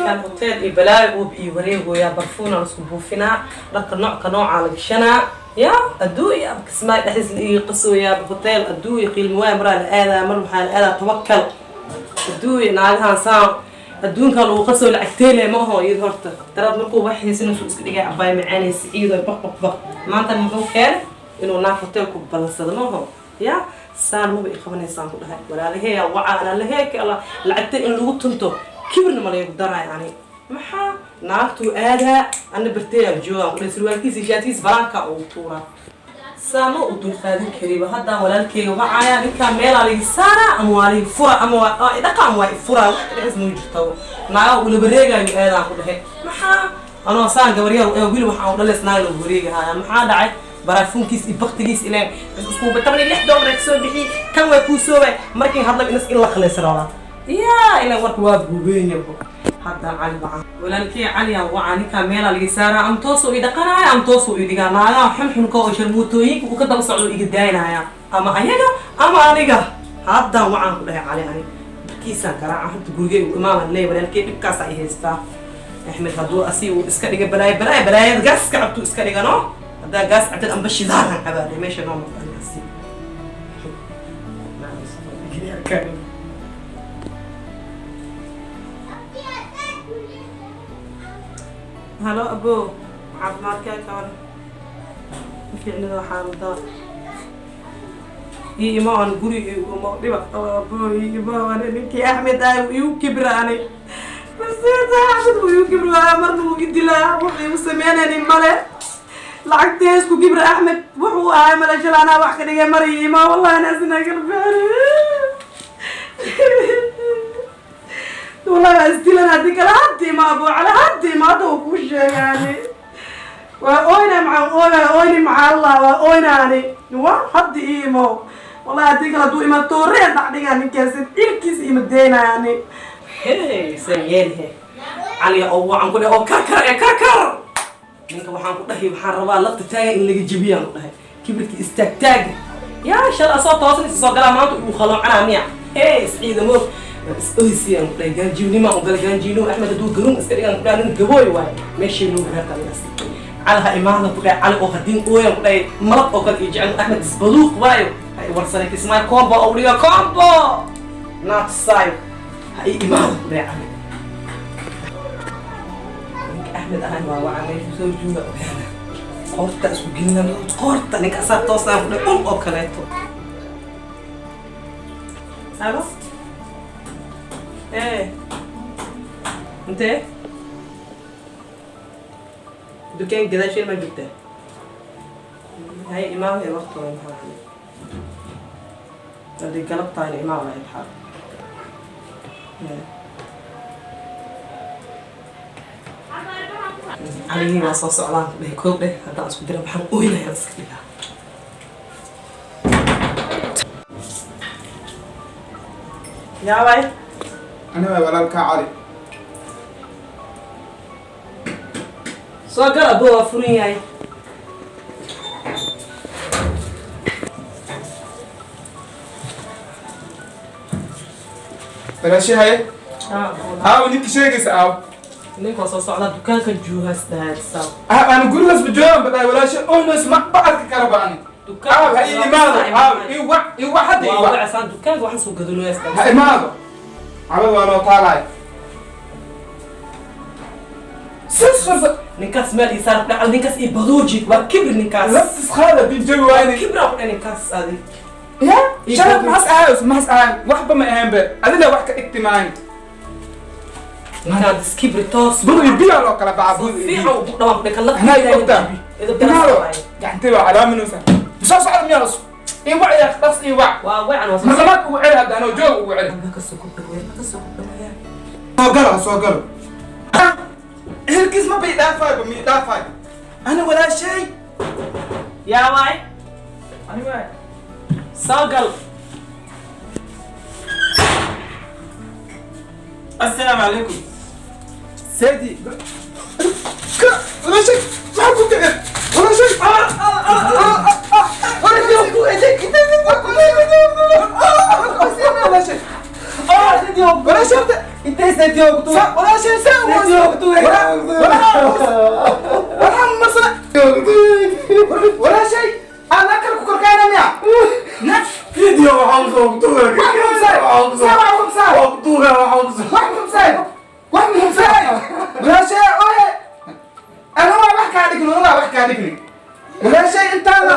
Kan hotel iyo balaayo uu iyo wareegoyaa, barfuuna lasku buufinaa, dharka noocka noocaa la gashanaa, ya adduunya kismaay dhexdiis la ii qasooyaa. Hotel adduunya qiilmo waaya, maraa la aadaa, mar waxaa la aadaa Tawakal. Adduunya naagahan saan adduunka lagu qasoo lacagteele ma aho. Iyada horta daraad markuu wax haysanaysu iska dhigay abaay macaanay siciido baq baq baq. Maanta muxuu keenay inuu naag hotel ku ballansado? Ma aho ya saan maba i qabanaysaan ku dhahay walaalaheeya waca alaheeka alla lacagta in lagu tunto kibirna ma laygu daraayo. Ani maxaa naagtuu aadaa, ana barteeyaan joogaan ku dhahay, surwaalkiisa iyo shaatigiisa banaanka ugu tuuraa. Saama u dulqaadan kariba. Haddaan walaalkeyga wacaaya, ninkaa meelaa lagi saaraa ama waa lagi fura ama waa idhaqa ama waa ifuraa. Wax dhexis muu jirta, naagaha ula wareegaayo aadaan ku dhahay. Maxaa anoo saan gabaryar ee wili waxaan u dhalays naaga lagu wareegahaya? Maxaa dhacay? Baraafuunkiis iyo baktigiis ileen iskuuba $16 kasoo bixiyey. Kan waa kuu soobay markii hadlaba inas in la khalays rabaa ya ilan warka waa buubeeyabo. Hadda Cali waca, walaalkey Cali aan waca. Ninkaa meelaa laga saaraa ama toosoo i dhaqanaya ama toosoo i dhigaa. Naagaha xunxunka oo sharmuutooyinka uu ka daba socdo iga daynaya, ama ayaga ama aniga. Haddaan wacaan ku dhahay Cali, ani markiisaan garaaca horta gurigey uu imaaman leey. Walaalkey dhibkaas ay haystaa. Axmed hadduu asi uu iska dhiga balaayo balaayo balaayada gaaska cabtuu iska dhigano, haddaa gaas cabtid amba shidaalan cabaadhay meesha noo maqan asi. Halo abo, caafimaadkaa ka waran? Ma fiicnida xaalada. Ii imo aan guri imo dhiba qaba abo, ii imo. Aan ninkii Axmed ah igu kibraanay basiita. Axmed wuu igu kibraa, marna wuu i dilaa, wuxuu igu sameynayni male. Lacagtee isku kibra Axmed wuxuu ahay male. Shala anaa wax ka dhigay mar. Ii imo, wallahi anaa sinaa kala bixin, wallahi waa isdilan haddii kale. Hadii ma abo cala, hadii ma hadda uu kuu sheegaani waa oyna maxaa oyna oyni maxaa Allah waa oynaani wa haddi ii imo. Wallahi haddii kale hadduu ima tooreen dhacdhigaa ninkaasi cilkiisa ima deynayaani. San yeelhe Cali oo waxaan ku dhahay oo karkar ee karkar ninka waxaan ku dhahay waxaan rabaa lafta taaga in laga jebiyaan ku dhahay kibirka istaag taaga yaa shal asoo toosan isa soo galaa maanta uu qaloocanaa miya. Hey, isciidamo is-oysiyaan ku dhahay, gaanjiwnima u gala gaanjiino. Axmed hadduu garuun iska dhigaan ku dhahay nin gabooy waaye meeshay noo gaarta. Cali ha imaada ku dhahay, Cali oo haddii ooyan ku dhahay malab oo kale iyo jecel. Axmed isbaduuq waayo ha i warsanay kismaayo combo oo dhiga combo not side ha i imaada ku dhahay Cali. Ninka Axmed ahaan waa waca, meeshu soo jooga ogaana qoorta isku gelina qoorta ninka asaa toosaan ku dhahay ul oo kaleeto. Halo, intee dukaan gadaasheen ma joogtaa? Hay imaamay waqtiga maxaa haddii galab tahayna imaam lahayd xaal. Caligii waa soo socdaan ku dhahay koob dheh. Haddaan isku dira waxaan oynayaa iska dhigaa. Yaabay. Ani waa walaalkaa Cali. Soo gal abo, waa furan yahay. Walaashahay, aaw ninkii sheegaysa aaw? Ninka soo socdaa dukaankan joogaas dhahaadsaa. Ah, aan gurigaas ma joogaan badhaay walaasha oynays ma ba arki kara ba ani. Aaw ha ii imaado, aaw ii wac, ii wac hadda, ii waa wac. Wacasaan dukaanka waxaan soo gadanoyaas. Ha imaado, cabad waa noo taalaay sis horta. Ninkaas meel ii saar dhacal, ninkaas ii baduuji, waa kibir ninkaas. Laftis qaada hadii joogi waayni. Kibra ku dhahay ninkaas adi. Ya shalad maxas ahaay, maxas ahaay, waxba ma ahayn be adina wax ka dhigti maayn. Ninkaan diskibri toos. Bud iyo biyaa loo kala baxa, bud iyo fiican biyo. ugu dhawaan ku dhahay kan lafta. Anaa ogtaa imaado gacantay waa calaaminaysa soo socda miyaa las ii wac yaa dhas ii wac. Waa wacan, waa soo Marlamaad ugu celi hadda anoo joog ugu celi. Ka soo ku dhaweeya, ka soo ku dhaweeya. Soo galo, ha soo galo. Ehelkiis ma bay dhaafaay ba mii dhaafaay ana walaashay. Yaa waay? Ani waay. Soo gal. Assalaamu calaykum seedi ka walaashay, maxaa ku kicin walaashay? Walaashay. Walaashay saa waxaan marsana walaashay anaa kale ku korkaana miya na Video waxaan soo kutuuga. Wax muhiimsan. Saa wax muhiimsan. Waa kutuuga waxaan soo. Wax muhiimsan, wax muhiimsan. Walaashay ohe, ana waa wax kaa dhigin, waa wax kaa dhigin walaashay intaana.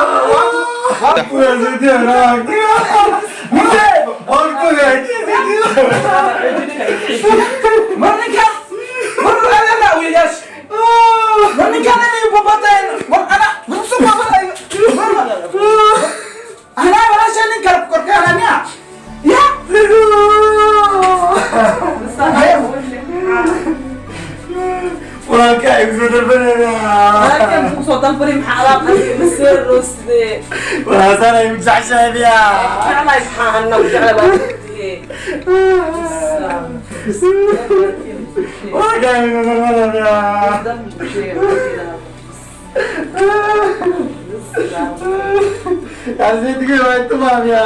Kutuuga video naa. Mise Waa kutuuga. Mar ninkan, mar ana wiilash, mar ninkan inay babateen, war ana war soo babaday, ana walaashay nin kale ku korkaana miya ya? Walaalkaa igu soo dalbanaya. Walaalkeen muxuu soo dalbari? Maxaa alaab adiga ma soo roosde? Walaasaan ay jeceshahay miya? Jeclahay, maxaa anna u jeclay waa ogtihe. Walaalkaa igu soo dalbanaya miya? Yasiidkii waa tumaa miya?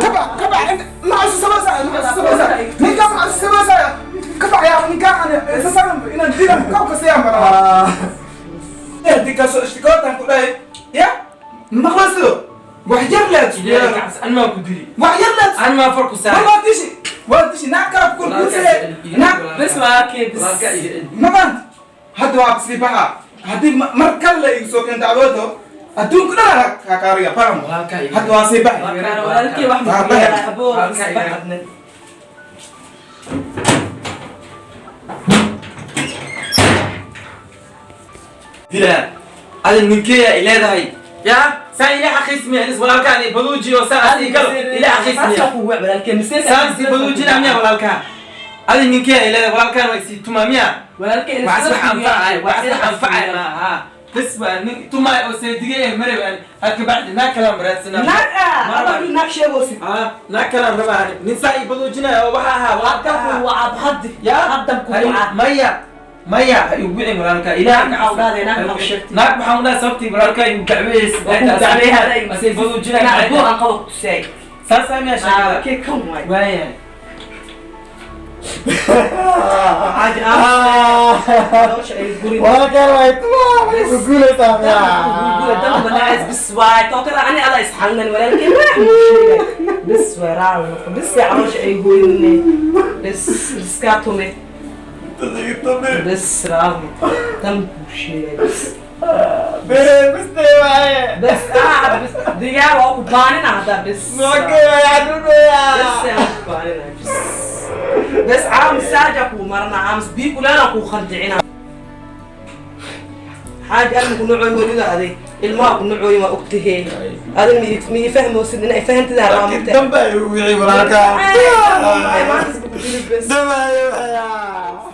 Kabac, kabac, maxaa samaysaa? Maxaa samaysaa ninka? Maxaa samaysaa? Kabac yaa ninka, ana isasan inaan dilan kaw kasayaan baraa dinkaasoo ishtikoortan ku dhahay ya maqlasido wax yar leed. Ilaahay ka cabsi, an maa ku dili. Wax yar leed. An maa far ku saaray. War waa dishi, waa dishi naag kala ku korkuusee naag. Bes walaalkeen, bes. Walaalkaa iga celi. Maqant hadda waa bislibaha haddii mar kale igu soo keento dacwado adduunku dhan kaa kaariya baram. Walaalkaa iga Hadda waa sii baxay. Walaalkeen wax ma ku yeelaa aboo, bes baxadna. Dilaa adi ninkeeya ay leedahay yaa saa ila xaqiismiya ilis walaalkaan baduujiyo saa asii galo ila xaqiismiya. Walaalkeen mise Saan si baduujina miya walaalkaa? Adi ninkeeya ay leedahay, walaalkaan waa isii tumaa miya? Walaalkeen Wax wax anfacay, wax wax anfacay ma ha, bas waa nin tumaay oo seedige eh mare waan had kabacdi naag kalaan raadsanaa. Naag ah alla naag sheegoosid. Ah, naag kalaan rabaa ani. Nin saa ii baduujinaya oo waxa ahaa walaalkaa Haddan ahaa. ku wacab haddi. Ya? Haddan ku Hay- wacab. Maya, maya, ha igu wicin walaalkaa, ilaahay Naag ka maxaa u cabso. dhahday? Naag Ha igu maxaa u wicin. sheegtay? Naag maxaa u dhahay? Sababtii walaalkaa igu dacweys Waa ku dacweeyay. asay baduujinaya. Naag aboo aan qabo ku tusaay. Saasaa miyaa sheekada? Kee kan waay? Waayahay. Caadi ah nolosha ay gurin. Walaalkaa waa tumaa. Way ku guulaysaa miya? بس واي توكل عني الله يسحلنا ولكن ما بس واي راعي بس يا عروش اي يقولني بس بس كاتومي بس راوي تم شيء بس. Bere biste waaye. بس قاعد بس دقيقة وبانين هذا بس. Okey waa xanuunaya. بس بانين بس بس عام ساجك ومرنا عام بيك ولا انا خدعنا حاجة أنا كنا نوعي موجودة هذه الماء كنا نوعي ما أكتهي هذا مي فهم وسيدنا فهمت ذا رامته. Dambe ay igu wicin walaalkaa. ما تسبق بس. Dambe ay igu wicin.